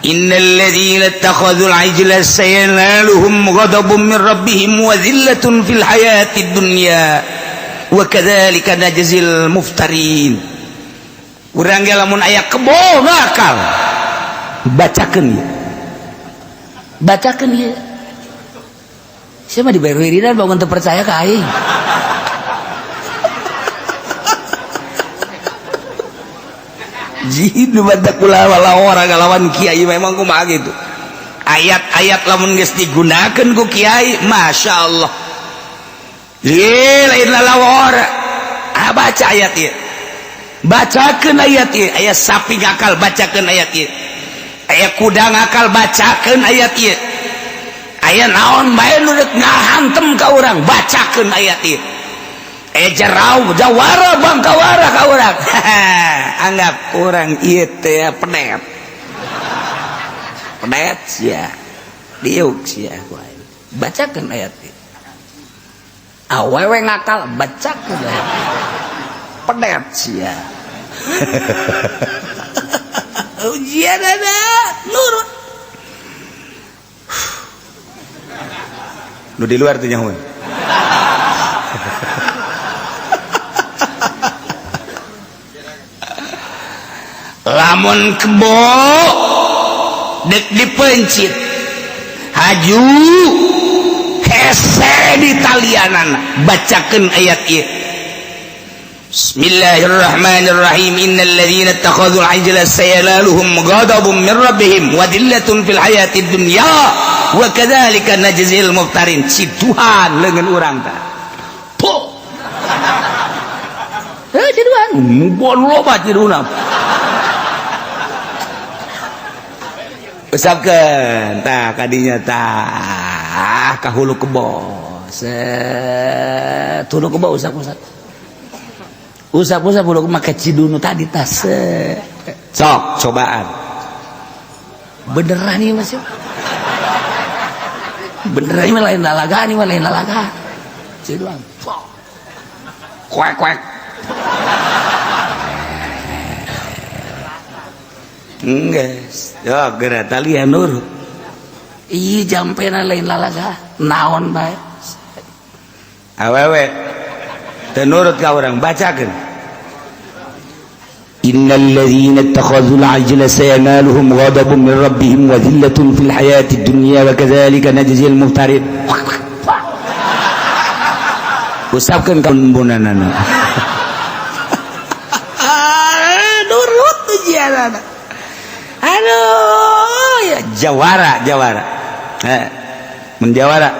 Innal ladzina ittakhadzul ijla sayanaluhum ghadabun min rabbihim wa dhillatun fil hayatid dunya wa kadzalika najzil muftarin. Urang ge lamun aya kebo ngakal bacakeun ieu. Bacakeun ieu. Sia mah dibayar wiridan bangun teu percaya ka aing. Jin badak kula orang lawan kiai memang kumaha gitu. Ayat-ayat lamun geus digunakeun ku kiai, masya Allah. Ye lain lalawara. Ah, baca ayat ieu. Bacakeun ayat ieu, aya sapi ngakal bacakeun ayat ieu. Aya kuda ngakal bacakeun ayat ieu. Aya naon bae nu deuk ngahantem ka urang, bacakeun ayat ieu. Jarau jawara bangkawara ka urang. Anggap urang ieu teh pedet. Pedet sia. Diuk sia ku aing. Bacakeun ayat ieu. Awewe ngakal bacakeun ayat ieu. Pedet sia. Ujian ada nurut. Nu di luar teh nyahoan. Lamun kebo dek dipencit haju hese di talianan bacakeun ayat ieu. Bismillahirrahmanirrahim. Innal ladzina ittakhadzul ijla sayanaluhum ghadabun min rabbihim wa dhillatun fil hayatid dunya wa kadzalika najzil muftarin. Ciduhan leungeun urang tah. Puh. Heuh ciduhan, mun loba ciduhna. Usapkeun tah kadinya tah ka hulu kebo. Set hulu kebo usap-usap. Usap-usap hulu make cidunu tadi tah. Sok cobaan. Beneran ieu Mas. Beneran ieu lain lalaga, ieu lain lalaga. Ciduan. Kuek kuek. Enggeus, yo geura talian nurut. Ih jampena lain lalaga, naon bae. Awewe teu nurut ka urang bacakeun. Innal ladzina ittakhadzul ajla sayanaluhum ghadabun min rabbihim wa dhillatun fil hayatid dunya wa kadzalika najzil muftarin. Usapkeun ka bunanana. Nurut ujianana. Aduh, ya jawara, jawara. Menjawara.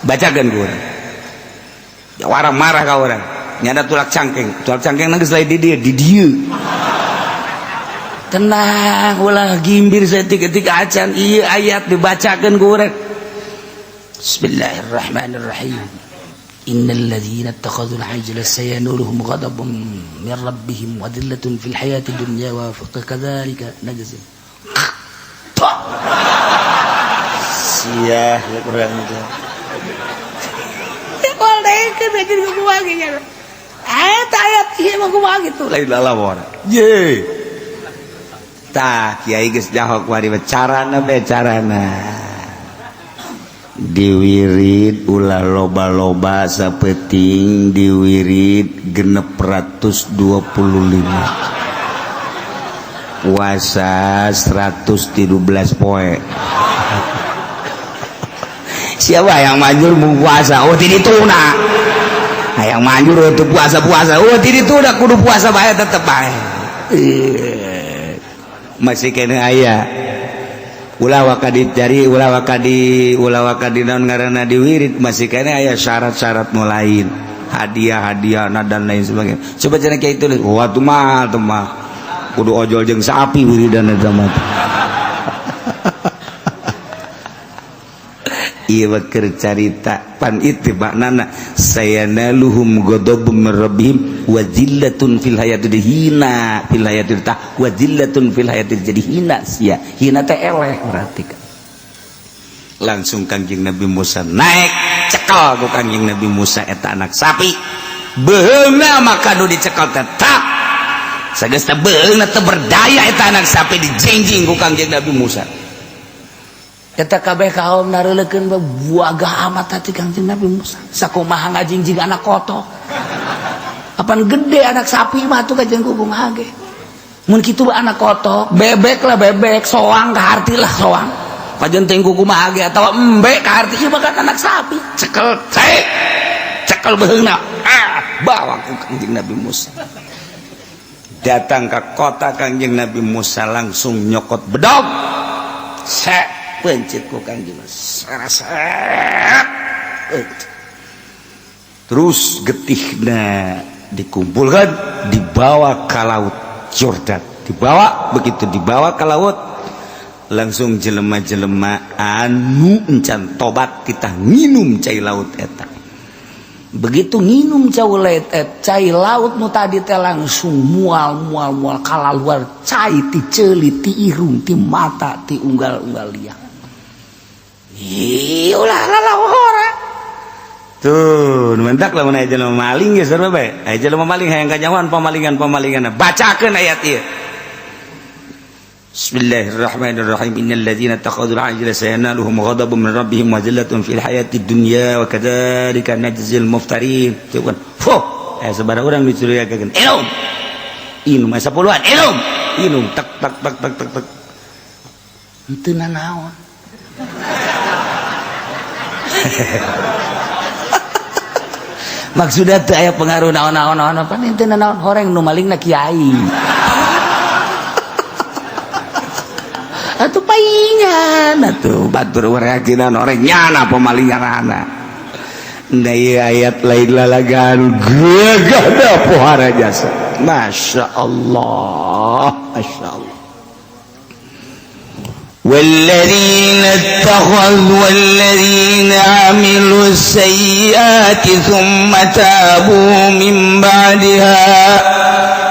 Bacakeun ku urang. Jawara marah ka urang. Nyada tulak cangkeng nangis lain di dieu, di dieu. Tenang, ulah gimbir saeutik-eutik acan ieu ayat dibacakeun ku urang. Bismillahirrahmanirrahim. Innal ladzina ittakhadzul ajla sayanuluhum ghadabun min rabbihim wa dhillatun fil hayati dunya wa kadzalika najzi. Sia kurang teh. Moal daekeun anjir kumaha ge nya. Eta ayat ieu mah kumaha kitu lain lalawara. Ye. Tah kiai geus jahok wari carana be carana. Diwirid ulah loba-loba sapeting diwirid 625 puasa 113 poe. Siapa yang manjur mau puasa? Oh tidak tuna. Yang manjur untuk puasa-puasa. Oh tidak tuna kudu puasa bae tetep bae. Masih kena aya. Ulah waka dicari, ulah waka di naon ngaranna diwirid masih kena aya syarat-syarat nu lain, hadiah-hadiah dan lain sebagainya. Coba cenah kiai tulis, wah tuh mah kudu ojol jeung sapi wiridan eta mah. Ieu mah keur carita pan itu maknana sayanaluhum ghadabun min rabbihim wa zillatun fil hayatid hina fil hayatid tah wa zillatun fil hayatid jadi hina sia hina teh eleh berarti langsung Kangjeng Nabi Musa naik cekel ku Kangjeng Nabi Musa eta anak sapi beheungna maka nu dicekel teh tak Sageus teh beungna teu berdaya eta anak sapi, dijingjing ku Kangjeng Nabi Musa. Eta kabeh kaum nareulekeun, buagah amat hati Kangjeng Nabi Musa. Sakumaha ngajingjing anak kotok? Apan gede anak sapi mah tuh kajeng kumaha ge. Mun kitu anak kotok, bebek lah bebek, soang kaharti lah soang. Pajen teh kumaha ge atawa embe kaharti, ieu mah kan anak sapi. Cekel cek. Cekel beheungna. Ah, bawa ku Kangjeng Nabi Musa. Datang ke kota, Kangjeng Nabi Musa langsung nyokot bedog. Sek pencit ku Kangjeng Seret. Terus getihna dikumpulkan, dibawa ke laut Jordan, dibawa. Begitu dibawa ke laut, langsung jelema-jelema anu encan tobat kita minum cai laut eta. Begitu nginum cai laut, cai laut nu tadi teh langsung mual mual mual kalaluar cai ti ceuli, ti irung, ti mata, ti unggal-unggal liang. Ih, ulah lalawara tuh mentak lah. Mana jelema maling geus sarua bae. Aya jelema maling hayang kanyahoan pamalingan pamalingan, bacakeun ayat ieu. Bismillahirrahmanirrahim. Innal ladzina ittakhadul ajla sayanaluhum ghadabun min rabbihim wa zillatun fil hayatid dunya wa kadzalika najzil muftarin. Tuh kan. Fuh, sabaraha urang dicurigakeun. Inum. Inum aya 10-an, inum. Inum tak tak tak tak tak tak. Henteu nanaon. Maksudnya teu aya pengaruh naon-naon naon apa henteu nanaon, horeng nu malingna kiai. Atuh paingan atuh batur yakinan orang nyana pemalingan. Nah, ieu ayat lain lalagan gagah da pohara jasa. Masya Allah, Masya Allah. والذين اتخذوا والذين عملوا السيئات ثم تابوا من بعدها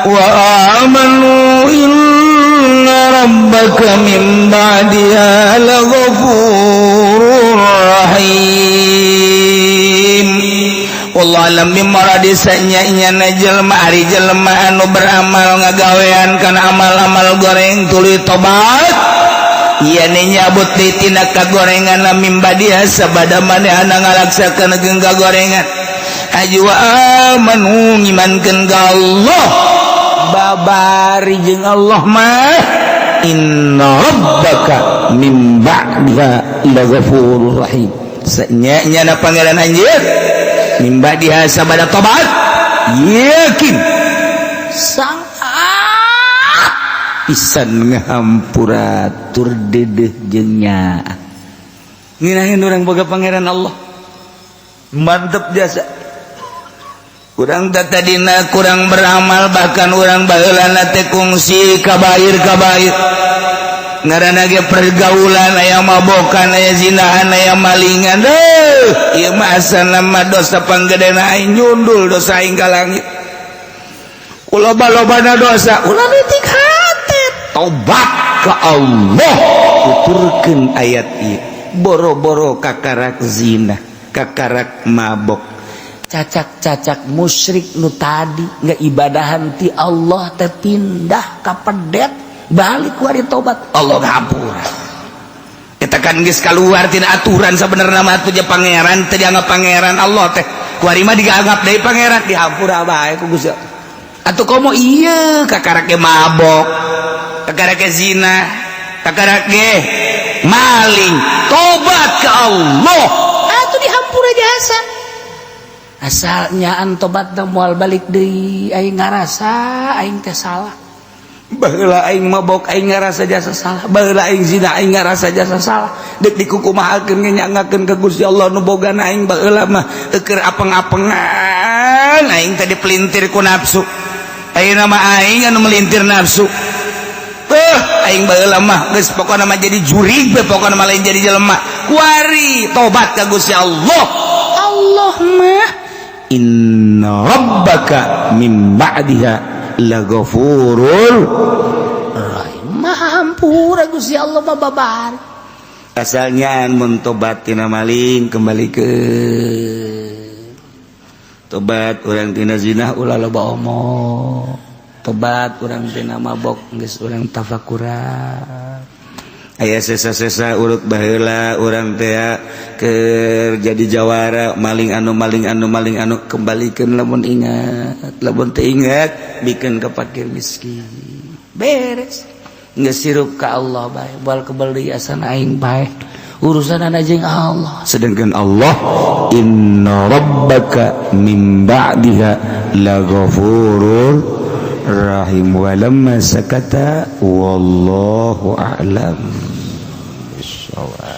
وآمنوا إن ربك من بعدها لغفور رحيم. Wallahu a'lam bimaradi. Sanya jelema, ari jelema anu beramal, ngagawean kana amal-amal goreng, tuluy tobat, ieu nyabut di tina kagorengan, min ba'diha sabada manehna ngalaksakeun jeung kagorengan, haji wa amanu ngimankeun ka Allah, babari jeung Allah mah, inna rabbaka min ba'diha laghafurur rahim. Sanya nyana Pangeran anjeun min ba'diha sabada tobat yakin sangat pisan ngahampura tur dedeh jeung nyaah. Ngeunaheun urang boga Pangeran Allah mantep jasa. Kurang tadina kurang beramal, bahkan urang baheulana teh kungsi kabair kabair, ngaranna ge pergaulan, aya mabokan, aya zinahan, aya malingan. Deuh, ieu mah asana mah dosa panggedena aing, nyundul dosa aing ka langit. Loba-lobana dosa, ulah leutik hate, tobat ka Allah. Tuturkeun ayat ieu, boro-boro kakarak zina, kakarak mabok, cacak-cacak musyrik nu tadi nggak ibadahan ti Allah teh pindah ka pedet, balik wari tobat, Allah ngampura. Kita kan geus keluar tina aturan. Sebenarnya mah atuh Pangeran teh dianggap Pangeran Allah teh, kuari mah dianggap deui Pangeran, dihampura bae ku Gusti. Atuh komo ieu kakarak ge mabok, kakarak ge zina, kakarak ge maling, tobat ke Allah atuh dihampura jasa. Asalnya tobat da moal balik deui, aing ngarasa aing teh salah. Baheula aing mabok aing ngarasa jasa salah, baheula aing zina aing ngarasa jasa salah, deuk dikukumahakeun ge nyangakeun ka Gusti Allah nu bogana aing baheula mah keur apeng-apengan, aing teh dipelintir ku nafsu, ayeuna mah aing anu melintir nafsu. Tuh aing baheula mah geus pokona mah jadi jurig we, pokona mah lain jadi jelema. Kuari tobat ka Gusti Allah, Allah mah inna rabbaka min ba'diha laghafurur rahim, maha hampura Gusti Allah mah babar. Asalnya mun tobat tina maling kembali ke tobat urang tina zina, ulah loba omong. Tobat urang tina mabok, geus urang tafakuran. Aya sesa-sesa urut baheula urang teh keur jadi jawara, maling anu, maling anu, maling anu, kembalikan lamun ingat. Lamun teu ingat, bikeun ka fakir miskin, beres. Geus sirup ka Allah bae, moal kebel deui asana aing bae, urusan jeung Allah. Sedangkan Allah, inna rabbaka min ba'diha laghafurur rahim. Walamma sakata, wallahu a'lam bissawab.